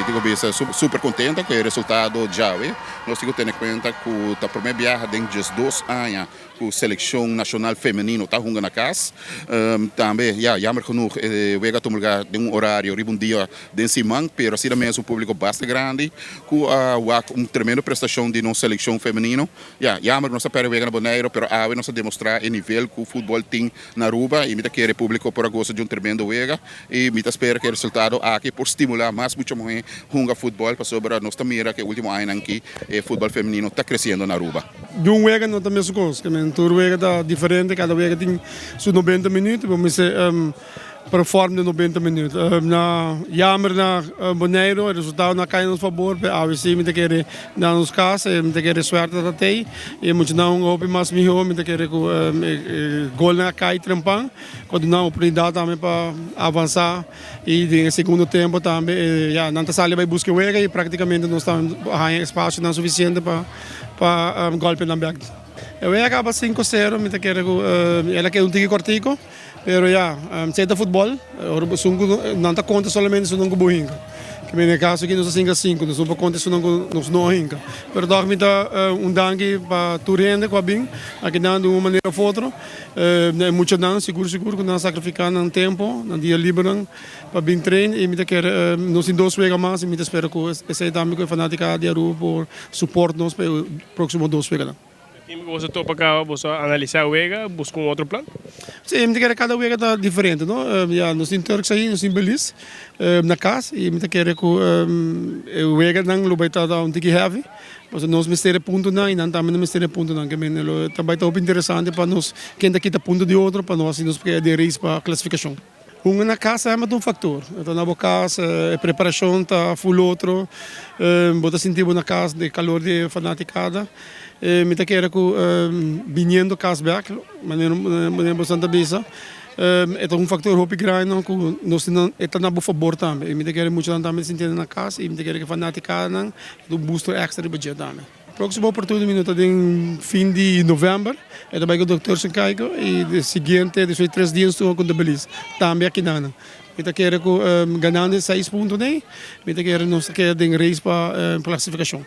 Mi tin ku bisa super kontento ku e resultado djawe. Nos tin ku tene kuenta ku ta promé biaha den 12 aña ku selekshon nashonal femenino ta hunga na kas. Tambe ya jammer genoeg e wega a tuma lugá den un orario riba un dia den siman, pero asina mes un públiko basta grandi ku a wak un tremendo prestashon di nos selekshon femenino. Ya, jammer nos a pèrdè wega na Boneiru, pero awe nos a demostrá e nivel ku futbòl tin na Aruba i mi ta kere públiko por a gosa di un tremendo wega i mi ta spera ku e resultado aki por stimulá mas mucha muhé hunga futbòl pasobra nos ta mira ku e último añanan aki e futbòl femenino ta kresiendo na Aruba. Di un wega no ta mesun kos, tur wega ta diferente, kada wega tin su 90 minüt, bo mester perform den 90 minüt. Na jammer na Boneiru e resultado no a kai na nos fabor, pero awe si mi ta kere na nos kas, mi ta kere suerte ta tei i muchanan hunga hopi mas mihó, mi ta kere ku e golnan a kai trempan ku a duna nan oportunidat tambe pa avansa i den e segundo tempo tambe ya nan ta sali bai buska e wega i praktikamente nos ta haña espasionan sufisiente pa pa golpea nan bek. E wega a kaba 5-0, mi ta kere ku el a keda un tiki kortiko. Pero ya, esei ta futbol, ora bo esun ku nan ta konta solamente esunnan ku bo hinka. Ke men e kaso aki nos a sinka sinku, nos no por konta esunnan ku nos no a hinka. Pero tòg mi ta un danki pa tur hende ku a bin aki nan di un manera òf otro. E muchanan sigur sigur ku nan a sakrifiká nan tempu, nan dia libernan pa bin train i mi ta kere nos tin dos wega mas i mi ta spera ku esei tambe ku e fanatika di Aruba por support nos pa e próksimo dos weganan. Tempu ku boso topa kaba, boso a analisá e wega, buska un otro plan? Sí, mi ta kere kada wega ta diferente, no? Ya, nos tin Turks ahi, nos tin Belize na kas i mi ta kere ku e weganan lo bai ta un tiki heavy, pasobra nos mester e puntonan i nan tambe nan mester e puntonan. Ke men lo ta bai ta hopi interesante pa nos ken ta kita punto di otro pa nos hasi nos por keda den race pa klasifikashon. Hunga na kas semper ta un faktor. Ta na bo kas, e preparashon ta ful otro, bo ta sinti bo na kas den kalor di e fanatikada. Mi ta kere ku biniendo kas bek, manera manera boso ta bisa, e ta un faktor hopi grandi ku nos tin e ta na bo fabor tambe. I mi ta kere muchanan tambe ta sinti na kas i mi ta kere ku e fanatikadanan ta un booster extra riba dje tambe. Próksimo oportuno mi no ta den fin di novèmber, e ta bai ku dokter sin kaiko i de siguiente despues di tres dia nos ku Belize tambe akinan. Mi ta kere ku ganando e seis punto nei mi ta kere nos ta keda den race pa klasifikashon.